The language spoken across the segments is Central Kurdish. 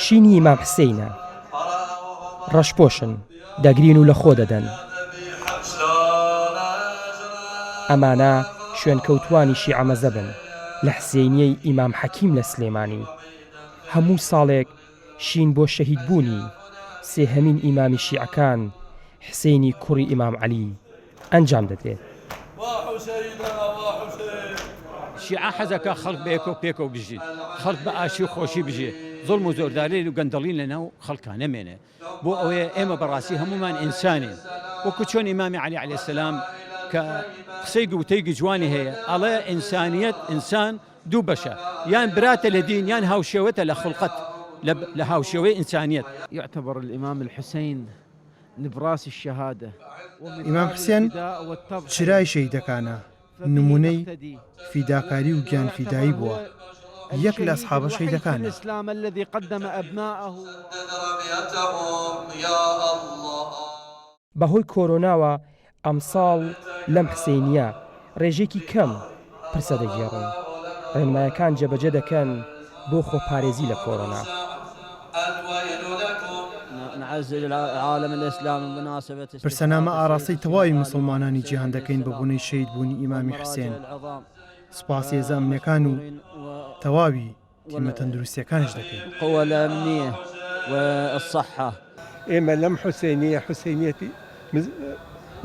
شینی ئیمام حسینە ڕەشپۆشن دەگرین و لە خۆ دەدەن. ئەمانە شوێنکەوتووانی شیعە مەزەبن لە حسێنیەی ئیمام حەکیم لە سلێمانی. هەموو ساڵێک شین بۆ شەهیدبوونی سێهەمین ئیمامی شیعەکان حسێنی کوڕی ئیمام عەلی ئەنجام دەدرێت. شیعە حەزەکا خەڵک بەیەکەوە پێکەوە بژین، خەڵک بە ئاشتی و خۆشی بژێ، زوڵم و زۆرداری و گەندەڵی لەناو خەڵکا نەمێنێ. بۆ ئەوەیە ئێمە بەڕاستی هەموومان ئینسانین وەکو چۆن ئیمامی عەلی عەلەیهی سەلام کە قسەی گوتەیگی جوانی هەیە ئەڵێ ئینسانیەت ئینسان دوو بەشە یان براتە لە دین یان هاوشێوەتە لە خڵقەت لە هاوشێوەی ئینسانیەت. يعتبر الامام الحسین نبراس الشهادە ئیمام حسێن چرای شەهیدەکانە، نموونەی فیداکاری و گیانفیدایی بووە، یەک لە ئەسحابە شەهیدەکانە. بەهۆی کۆرۆناوە ئەمساڵ لەم حسەینییە رێژەیەکی کەم پرسە دەگێڕن، رێنمایەکان جێبەجێ دەکەن بۆ خۆپارێزی لە کۆرۆنا. پرسەنامە ئاراستەی تەواوی موسڵمانانی جیهان دەکەین بە بۆنەی شەهید بوونی ئیمامی حوسێن، سوپاسی هێزە ئەمنیەکان و تەواوی تیمە تەندروستیەکانیش دەکەین. ئێمە لەم حوسێنییە، حوسێنیەتی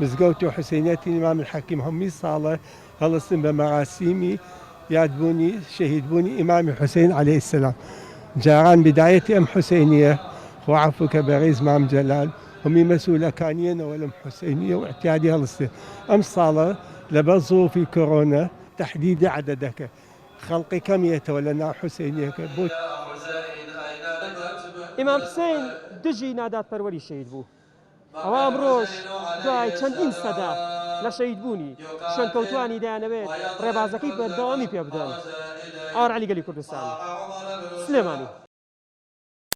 مزگەوت و حوسێنیەتی ئیمام الحەکیم هەمووی ساڵە هەڵستن بە مەراسیمی یادبوونی شەهیدبوونی ئیمامی حوسەین عەلەیهی سەلام. جاران بیدایەتی ئەم حوسەینییە خوا عەفو کە بەڕیز مام جەلال هەمووی مەسئولەکان یەنەوە لەم حوسەینییە و ئیعتیادی هەڵستێ. ئەم ساڵە لەبەر زروفی کۆرۆنا تەحدیدی عەدەدەکە خەڵقی کەم یەتەوە لە ناو حوسەینیەکە بۆ. ئیمام حسین دژی نادادپەروەری شەهید بوو، ئەوا ئەمڕۆش دوای چەندین سەدە لە شەهیدبوونی، شوێنکەوتووانی دەیانەوێت ڕێبازەکەی بەردەوامی پێبدەن. ئاوار عەلی گەلی کوردستان، سلێمانی.